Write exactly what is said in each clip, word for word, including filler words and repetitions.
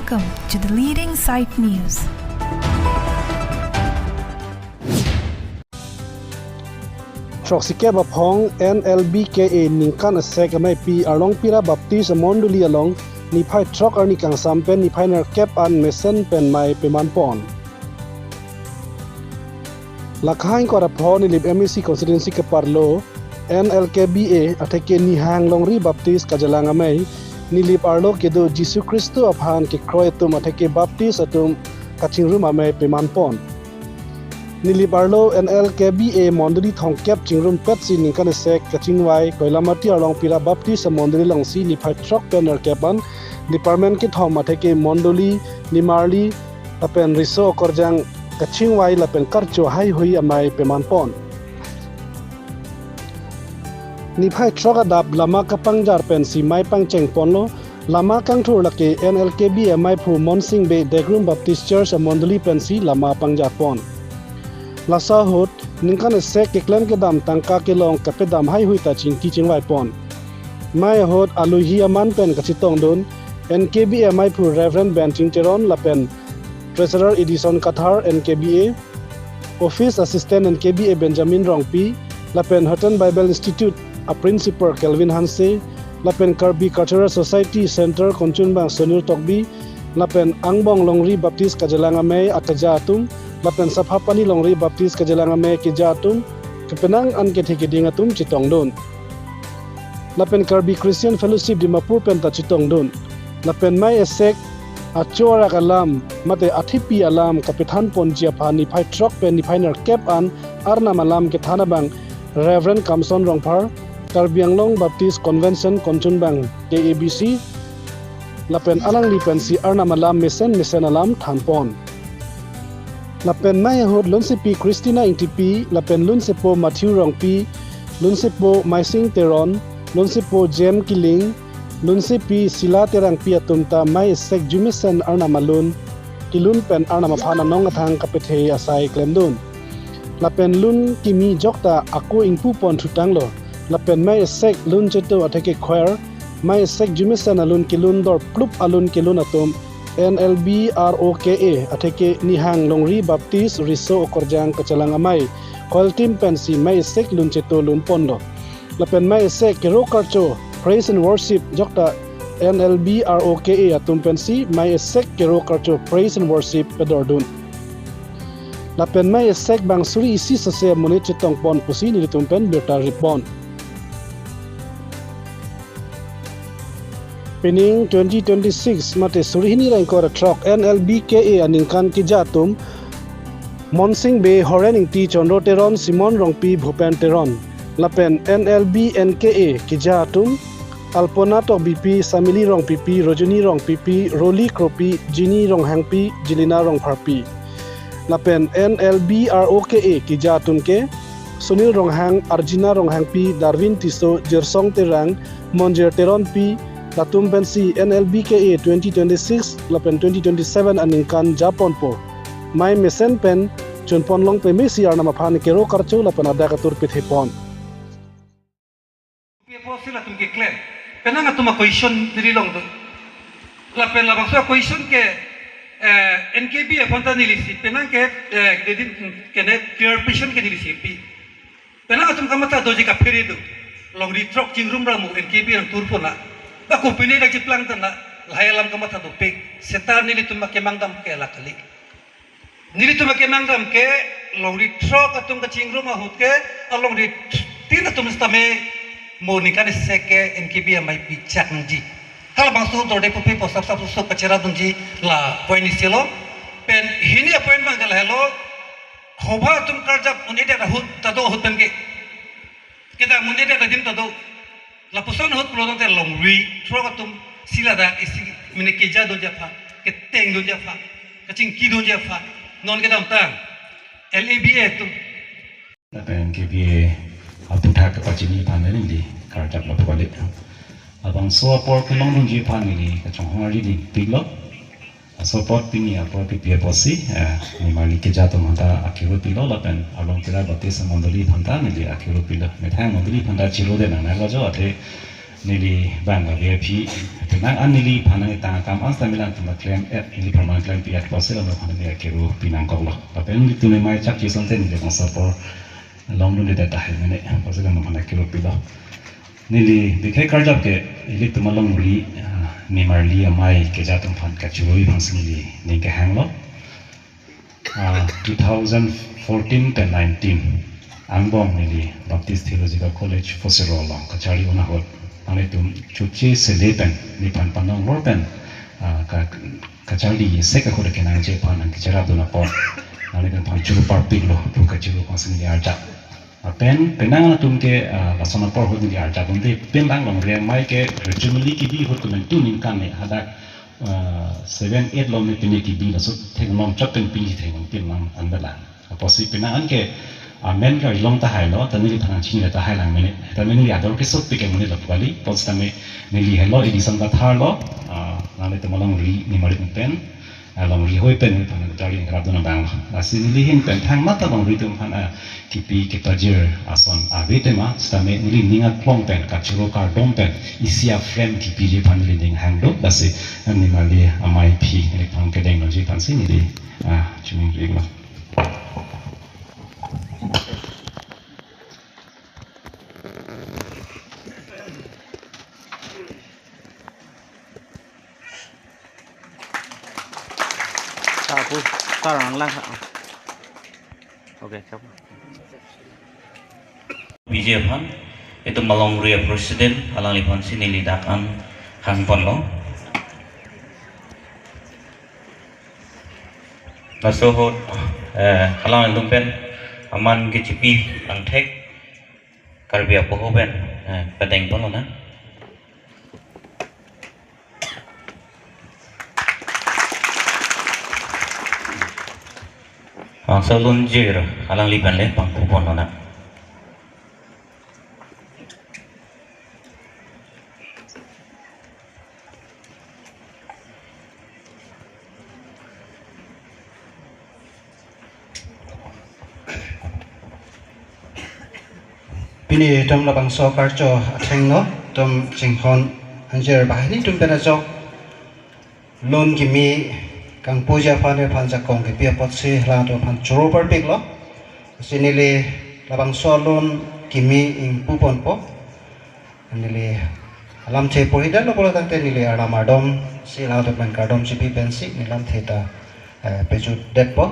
Welcome to the leading site news. Throksikep aphong N L B K A ningkan asek ameipi Arlongpira Baptist Mondoli along niphai throk arni kangsam pen niphai nerkep an mesen pen mei peman pon. Lakhain kor apho Nilip M A C constituency keparlo N L K B A atheke Nihang Longri Baptist Kajalang Amei Nilip arlo kedo Jisu Khristo aphan kekroi atum atheke Baptist atum kachingrum amei peman pon. Nilip arlo N L K B A Mondoli thomkep chingrum petsi ningkan asek kachingvai Koilamati Arlongpira Baptist Mondoli alongsi niphai throk pen nerkep an department kethom atheke Mondoli, Nimarli, lapen Riso Okorjang kachingvai lapen karcho haihui amei peman pon. Niphai throk adap lama kapangjar pensi mei pangcheng ponlo, lama kangthur lake N L K B A ameiphu Monsing Bey Degrum Baptist Church Mondoli pensi lama pangjar pon. Laso ahut ningkan asek keklem kedam tangka kelong kapedam haihui ta chingki chingvai pon. Mei ahut alohi aman pen kachetongdun N K B A ameiphu Reverend Benching Teron lapen Treasurer Edison Kathar N K B A, Office Assistant N K B A Benjamin Rongpi, lapen Houghton Bible Institute a Principal Kelvin Hanse, lapen Karbi Cultural Society Center Kongchunbang Sunil Tokbi, lapen angbong Longri Baptist Kajalang Amei akeja atum, lapen Saphapani Longri Baptist Kajalang Amei keja atum, kepenang an kethe keding atum chetongdun. Lapen Karbi Christian Fellowship Dimapur pen ta chetongdun. Lapen mei asek achorak alam mate athepi alam kapethan ponji aphan niphai throk pen niphai nerkep an Arnam alam kethan abang Reverend Kamson Rongphar, Karbi Anglong Baptist Convention Kongchunbang K A B C, lapen alangli pensi Arnam alam mesen mesen alam than pon. Lapen mei ahut lunsepi Christina Ingtipi, lapen lunsepo Matthew Rongpi, lunsepo Maising Teron, lunsepo Jem Kiling, lunsepi Sila Terangpi atum ta mei asek jumesen Arnam alun kelun pen Arnam aphan anong athang kapethe asai klemdun. Lapen lun kimi jokta ako ingpu pon thutanglo. Lapen mei asek lun cheto atheke choir, mei asek jumesen alun kelun dor plup alun kelun atum N L B R O K A atheke Nihang Longri Baptist Riso Okorjang Kajalang Amei choir team pensi mei asek lun cheto lun ponlo. Lapen mei asek kero karcho praise and worship jokta N L B R O K A atum pensi mei asek kero karcho praise and worship pedordun. Lapen mei asek bang suri isi sase amonit chetong pon pusi nelitum pen birta rip pon. Pining twenty twenty-six mate suri hini ra ingkoi ra throk N L B K A aningkan keja atum Monsing Bey, Horen Ingti, Chondro Teron, Simon Rongpi, Bhupen Teron. Lapen N L B N K A keja atum Alpona Tokbipi, Samili Rongpipi, Rojuni Rongpipi, Roli Kropi, Jini Ronghangpi, Jelina Rongpharpi. Lapen N L B R O K A keja atum ke Sunil Ronghang, Arjina Ronghangpi, Darwin Tisso, Jersong Terang, Monjer Teronpi, latum pensi N L B K A twenty twenty-six lapen twenty twenty-seven aningkan japonpo. Mei mesen pen chunpon long pemesi Arnam aphan kero karcho lapen adak atur pethe pon. Pi apo si latum keklem. Penang atum a-question neli longdun. Lapen labangso a-question ke, eh, N K B A aphan ta nelisi. Penang ke, eh, dedin kene clarification ke nelisi pi. Penang atum kamatha doji kaphere do. Longri throk chingrum ramu N K B A nangthur pon na. Ba company dak chiplang tan na. Lahai alam kamatha dopik. Seta nelitum akemang dam ke la kali. Nelitum akemang dam ke longri throk atum kachingrum ahut ke, alongri tin atum sitame mo ningkan asek ke N K B A amei pichak nangji. Halabangso dorde pupi po sap sap suk kachera dunji la point isi lo. Pen hini a-point abang ke lahelo. Hova atum karjap un-edet ahut ta do ahut pen ke. Kedam un-edet adim ta do. Lapuson ahut pulo tangte longri throk atum si ladak isi mene keja dunji aphan, keteng dunji aphan, kachingki dunji aphan, non kedamtang L A B A atum. Lapen N K B A aputhak kepachini aphan neli karjap lapu kali. Labangso apor kelong dunji aphan neli kachonghong arjudun piklo. Laso apot pini apor pipi apotsi, eh, nimarli keja atum aphanta akhiru pilo lapen Arlongpira Baptist Mondoli aphanta neli akhiru pilo. Methang Mondoli aphanta chiro de nang nang lo jo athe Neli bang la V I P, penang an neliphan nangtang akam an seta neli alangtum ta klem-et, neliphan nangklempi-et pusi la nangphan neli akero pinangkoklo. Lapen nelitum amei chak chesonte neli bangso apor longdunde tahai mene, pusi la nangphan akero pilo. Neli bikhai karjap ke ilitum alongri, ah, nimarli amei keja atum aphan kachoroi aphansi neli ning kehanglo. Ah, two thousand fourteen pen nineteen angbong neli Baptist Theological College Phusero along kacharli un ahut nanglitum choche sele pen neliphan panong lor pen, ah, ka, kacharli sek ahut kenangji aphan nangkecherapdun apot nanglitum aphan choro parpiklo pu kachoro aphansi neli arjap. Lapen penang atum ke, ah, lason apor ahut neli arjap unde, pen lang longri amei ke rejumeli kebi ahut komantu ningkan ne hadak, ah, seven eight lo me pine kebi laso theklong chot pen pini theklong tin lang an belang. Apotsi penang an ke amen ke long tahailo, ta neliphan nangchini tahai lang mene. Ta mene neli ador kesopik ke mene lo kali, apotsi tame neli helo Edison Kathar lo, ah, nanglitum alongri nimarli pen. Ah, longri hoi pen neliphan nangkacharli nangkerapdun abang. Lasi neli ahin pen thangnatta longri atum aphan, ah, kipi kepajir ason ave tema, sitame neli ning aklong pen, kachoro kardom pen, isi a-frame kipiji aphan neli ning hang do, lasi, ah, nimarli amei aphi neliphan kedeng longji aphansi neli, ah, choningri lo. Sa pu, sa rang lang sa. Okay, siap. P J aphan, itum alongri a-president, alangliphansi neli dak an hangponlo. Laso ahut, eh, alanglitum pen aman kechipi angthek Karbi apoho pen, eh, padengponlonang. Bangso alunjir alangli pen le pangpuponlonang. Pini itum labangso karcho athengno, itum chinghon angjir banghini atum pen ajok lun kimi kangpuji aphan, aphan jakong kipi apotsi halangtum aphan choro parpiklo. Si neli labangso lun kimi ingpuponpo. Neli alamthe porhidetlo pulo tangte neli arnam ardomsi halangtum pen kardom chipi pensi neli lamthe ta, eh, pejutdetpo.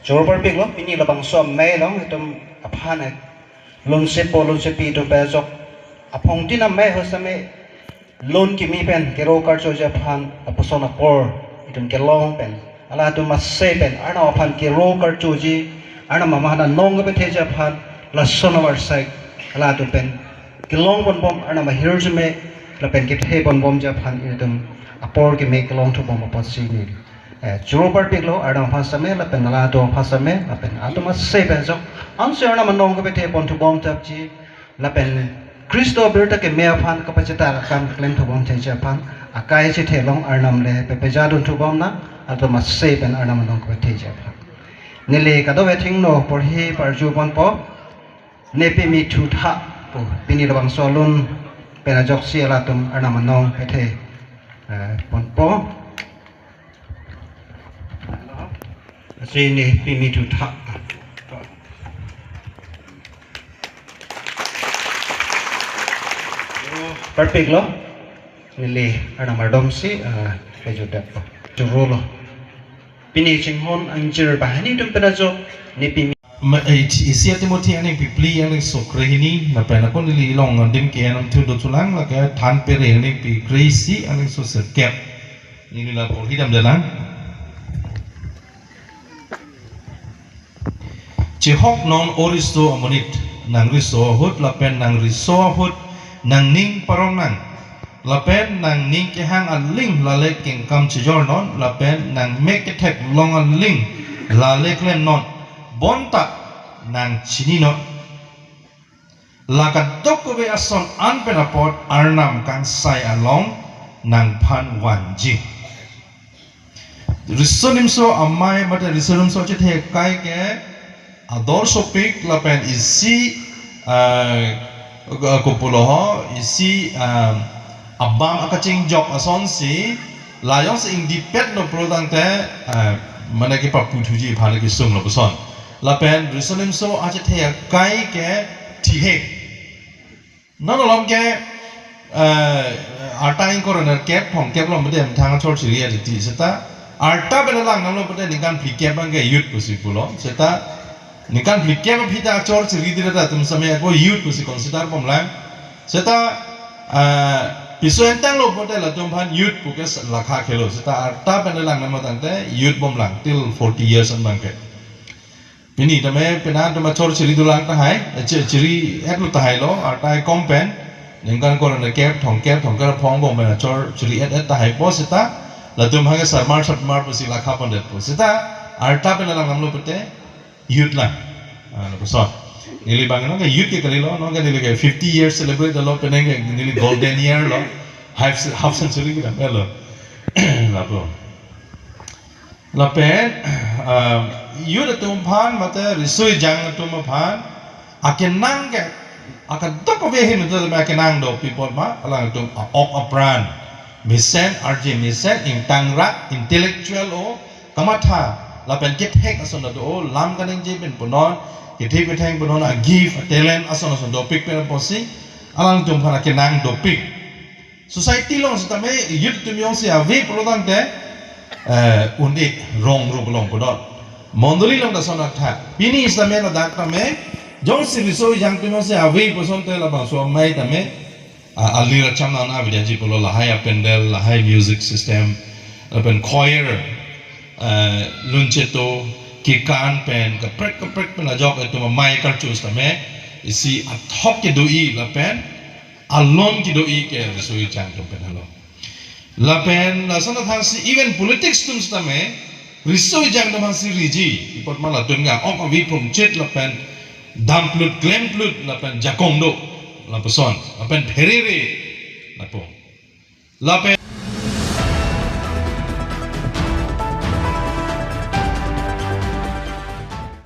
Choro parpiklo, pini labangso amei along itum aphan, eh, lunsepo lunsepi atum pen ajok aphongtin amei ahut sitame lun kimi pen kero karchoji aphan lapuson apor itum kelong pen, halangtum mesen pen Arnam aphan kero karchoji, Arnam amat anong kepatheji aphan, lason avarsai halangtum pen kelongponbom, Arnam ahirjume lapen ketheponbomji aphan itum apor kimi kelongthubom apotsi neli, eh, choro parpiklo, Arnam aphan sitame lapen halangtum aphan sitame lapen atum mesen pen ajok, ansi Arnam anong kepatheponthubom tapji, lapen Khristo abirta keme aphan kapachethak akam klemthubom theji aphan akai chethe along Arnam le pepejadunthuponang, atum mesen pen Arnam anong kepatheji aphan. Neli kadokave athengno porhi parjuponpo, Ne Pimi Thutha pu, pini labangso alun pen ajoksi halangtum Arnam anong pethe, eh, ponpo. Si Ne Pimi Thutha. Parpiklo, neli arnam ardomsi, ah, pejutdetpo. Chorolo. Pini chinghon angjir banghini atum pen ajok Ne Pimi. Ma, eh, isi a-Timothy aningpi phli, aningso krehini, lapen ako neli along adim ke-en atum thudo chulang, lake than pere aningpi kre-isi, aningso sirkep. Neli la porhidamdelang. Chehok non o riso amonit, nangriso ahut lapen nangriso ahut nangning parongnang, lapen nangning kehang aling lale kengkam chejornon, lapen nangmek ketheklong aling lale klemnon, bonta nangchininon. La kadokave ason an pen apot Arnam kangsai along nangphan vanji. Riso Nimso Amei mate Riso Nimso Chethe akai ke ador sopik lapen isi, eh, Ko-, kopulo ho, isi, um, abang akachingjok asonsi, la jongsi ingdipetlo pulo tangte, uh, mane kepaputhuji aphan kesung lapuson. Lapen riso nimso achethe akai ke thihek. Non along ke, uh, arta ingkoi ra nerkep thomkep lo mate methang chor chiri ariti seta. Arta pen lang nanglo pute ningkan phlikep abang ke youth pusi pulo. Seta ningkan phlikep aphi ta chor chiri dira ta atum same ako youth pusi consider bomlang. Seta, ah, piso entang lo pute latum aphan youth pu ke lakha khelo. Seta arta pen lang nanglo tangte youth bomlang till forty years an abang ke. Pini tame pena tuma chor chiri dolang tahai, eh, chi-, chiri-etlo tahai lo, arta kom pen, ningkan ingkoi ra nerkep, thomkep, thomkep ra phongo pen chor chiri-et-et tahai po seta, latum aphan ke sarmar sarmar pusi lakha pondetpo. Seta, arta pen lang nanglo pute, youth lang. Ah, lapuson. Neli abang non ke youth ke kalilo, non ke neli ke fifty years celebrate lo, penang ke neli golden year lo, half, half century kita lo. Lapu. Lapen, ah, youth atum aphan, mate riso ejang atum aphan, akenang ke, akadok kave ahin atum akenang dopik apot ma, alangtum a-ok apran. Mesen arje, mesen ingtangrak, intellectual o, kamatha, lapen kethek ason do o, lam kaningje pen punon, kethe ketheng punon, a-gift, a-talent ason ason dopik pen apotsi, alangtum aphan akenang dopik. Society along sitame youth atum jongsi ave pulo tangte, eh, un-e rong rup along pudot. Mondoli along ta ason athak. Pini sitame ladak tame, jongsi riso ejang atum jongsi ave pu asonte labangso amei tame, a-, alir acham nang avedetji pulo lahai a-pandal, lahai music system, lapen choir, eh, luncheto, kirtan pen, kaprek kaprek pen ajok atum amei karchus tame, isi athok kedo-i lapen, alon kedo-i ke riso ejang atum pen alo. Lapen lason athak si even politics atum sitame riso ejang atum aphansi riji. Ipot ma latum ke ok avi phrumchit lapen damplut klemplut lapen jakong do lapuson lapen pherere lapu. Lapen